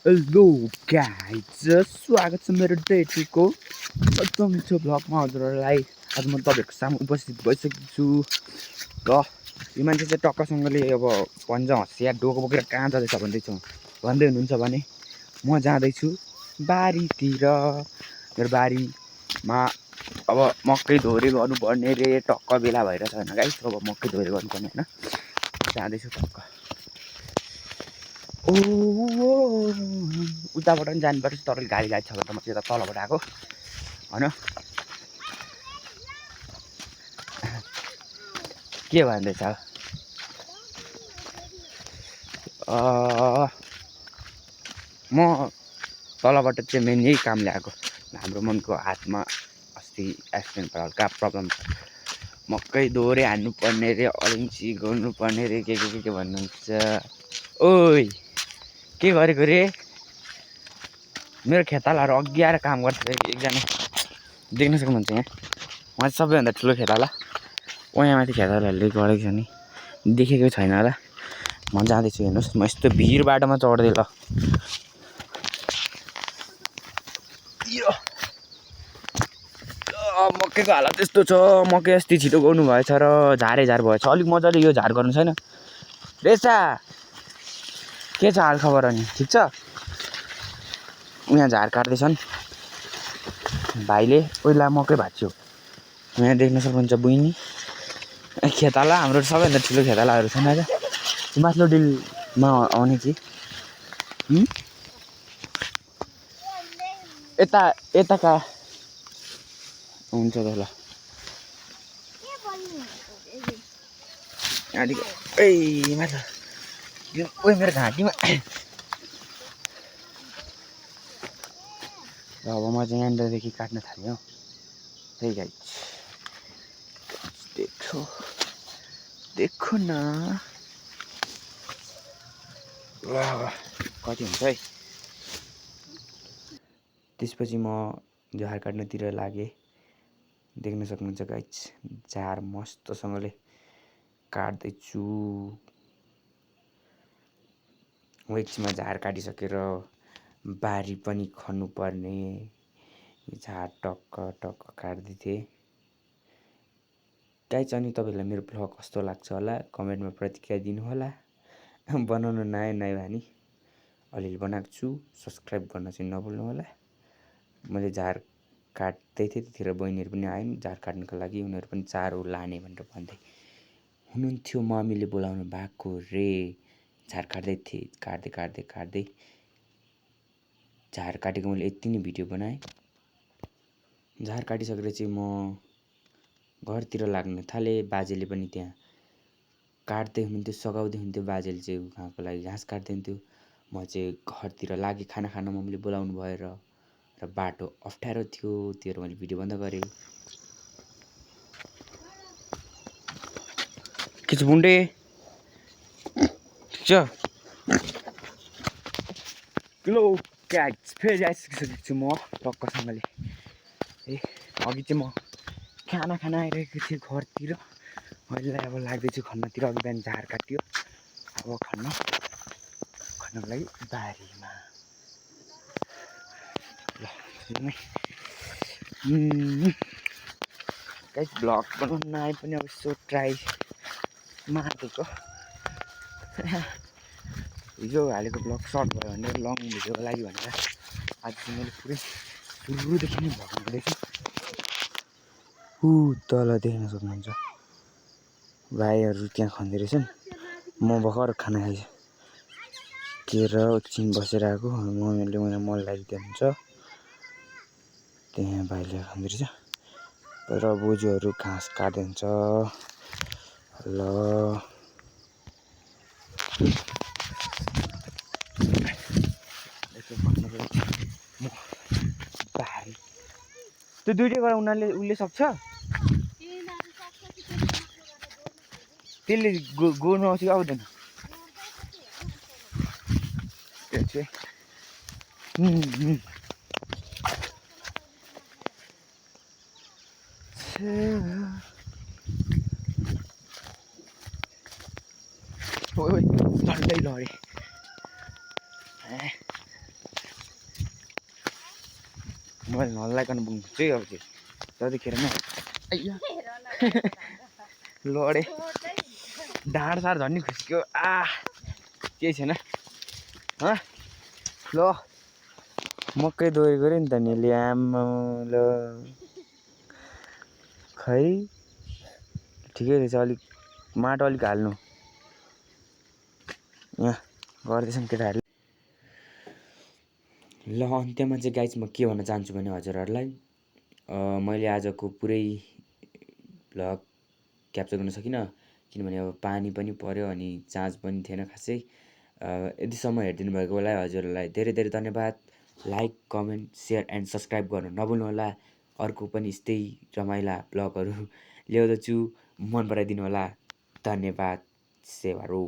Hello guys, स्वागत छ मेरो डे 2 को एकदम मिठो भ्लगमा हजुरहरूलाई। आज म तपाईँहरूको सामु उपस्थित भइसकेको छु र यो मान्छे चाहिँ टक्कसँगले अब पन्जा हँसिया डोको बोकेर कहाँ जाँदैछ भन्दै हुनुहुन्छ भने म जाँदैछु बारीतिर। मेरो बारीमा अब मकै धोरी गर्नुपर्ने रे, टक्क बेला भइरहेछ होइन गाइस। अब मकै धोरी गर्नुपर्ने होइन, जाँदैछु टक्क। उताबाट पनि जानुपर्छ, तर गाडी छ भने त म चाहिँ तलबाट आएको होइन। के भन्दैछ म तलबाट चाहिँ मेन यही कामले आएको। हाम्रो मनको हातमा अस्ति एक्सिडेन्ट भयो, हल्का प्रब्लम छ। मकै दोहोरे हान्नुपर्ने रे, अलैँची गर्नुपर्ने रे, के भन्नुहुन्छ। ओइ के गरेको रे? मेरो खेतालाहरू अघि आएर काम गर्छ एकजना, देख्न सक्नुहुन्छ यहाँ। उहाँ चाहिँ सबैभन्दा ठुलो खेताला, यहाँ माथि खेतालाहरूले गरेको छ नि, देखेको छैन होला। म जाँदैछु, हेर्नुहोस्। म यस्तो भिर बाटोमा चढ्दै ल मकैको हालत त्यस्तो छ। मकै अस्ति छिटो गर्नु भएछ र झार भएछ। अलिक मजाले यो झार गर्नु छैन रेसा? के छ हाल खबर? अनि ठिक छ? यहाँ झार काट्दैछन् भाइले। पहिला मकै भाँच्यो। यहाँ देख्न सक्नुहुन्छ बुइनी खेताला, हाम्रो सबैभन्दा ठुलो खेतालाहरू छन् आज। माथिल्लो डिलमा आउने कि यता का हुन्छ त ल। ओइ मेरो घाँटीमा। अब म चाहिँ यहाँनिरदेखि काट्न थालेँ हौ। त्यही गाइस, देखो न कति हुन्छ है। त्यसपछि म झार काट्नतिर लागेँ। देख्न सक्नुहुन्छ गाइस, झार मस्तसँगले काट्दैछु। एकछिनमा झार काटिसकेर बारी पनि खन्नुपर्ने। झार टक्क काट्दै थिएँ गाइस। अनि तपाईँलाई मेरो भ्लग कस्तो लाग्छ होला कमेन्टमा प्रतिक्रिया दिनुहोला। बनाउनु नयाँ भानी अलिअलि बनाएको छु, सब्सक्राइब गर्न चाहिँ नभुल्नु होला। मैले झार काट्दै थिएँ, त्यतिखेर बहिनीहरू पनि आइन् झार काट्नको लागि। उनीहरू पनि चारो लाने भनेर भन्दै हुनुहुन्थ्यो। मम्मीले बोलाउनु भएको रे। झार काट्दै थिएँ, काट्दै झार काटेको मैले यति नै भिडियो बनाएँ। झार काटिसकेर चाहिँ म घरतिर लाग्न थालेँ। बाजेले पनि त्यहाँ काट्दै हुनुहुन्थ्यो, सघाउँदै हुन्थ्यो। बाजेले चाहिँ उहाँको लागि घाँस काट्दै हुन्थ्यो। म चाहिँ घरतिर लागेँ खाना खान। मम्मीले बोलाउनु भएर र बाटो अप्ठ्यारो थियो, त्यो मैले भिडियो बन्द गरेँ। के छ बुन्डे? ठिक छ? किलो गाइस, फेरि आइसकेको छु म टक्कसँगले। अघि चाहिँ म खाना आइरहेको थिएँ घरतिर। अहिले अब लाग्दैछु खन्नतिर। अघि बिहान झार काट्यो, अब खन्नको लागि बारीमा गाइस। भ्लग बनाउन आए पनि अब यसो ट्राई मारेको। हिजो हालेको भ्लग सर्ट भयो भनेर लङ भिडियोको लागि भनेर आज चाहिँ मैले पुरै सुरुदेखि नै भ्लग बनाउँदैछु। तल देख्न सक्नुहुन्छ भाइहरू त्यहाँ खन्दै रहेछन्। म भर्खर खाना खाइसकेर एकछिन बसेर आएको। मम्मीले मलाई मल लगाइदिएको हुन्छ, त्यहाँ भाइले खन्दै रहेछ र बोजूहरू घाँस काट्दै हुन्छ। ल त्यो दुइटै गरेर उसले सक्छ, त्यसले गर्नु आउँछ कि आउँदैन? त्यो चाहिँ झन्डै लडे। मैले नलाइकन पुग्छु है अब चाहिँ त्यतिखेर नै लडे ढाड साड झन् नि खुस्क्यो केही छैन ल मकै दोहोरी गऱ्यो नि त नि आमा ल खै ठिकै रहेछ अलिक माटो अलिक हाल्नु यहाँ गर्दैछन् केटाहरूले ल अन्त्यमा चाहिँ गाइज म के भन्न चाहन्छु भने हजुरहरूलाई मैले आजको पुरै भ्लग क्याप्चर गर्न सकिनँ किनभने अब पानी पनि पर्यो अनि चार्ज पनि थिएन खासै यतिसम्म हेरिदिनु भएकोलाई हजुरहरूलाई धेरै धेरै धन्यवाद like comment share and subscribe गर्नु नभुल्नु होला अर्को पनि यस्तै रमाइला भ्लगहरू ल्याउँदछु मन पराइदिनु होला धन्यवाद सेवारो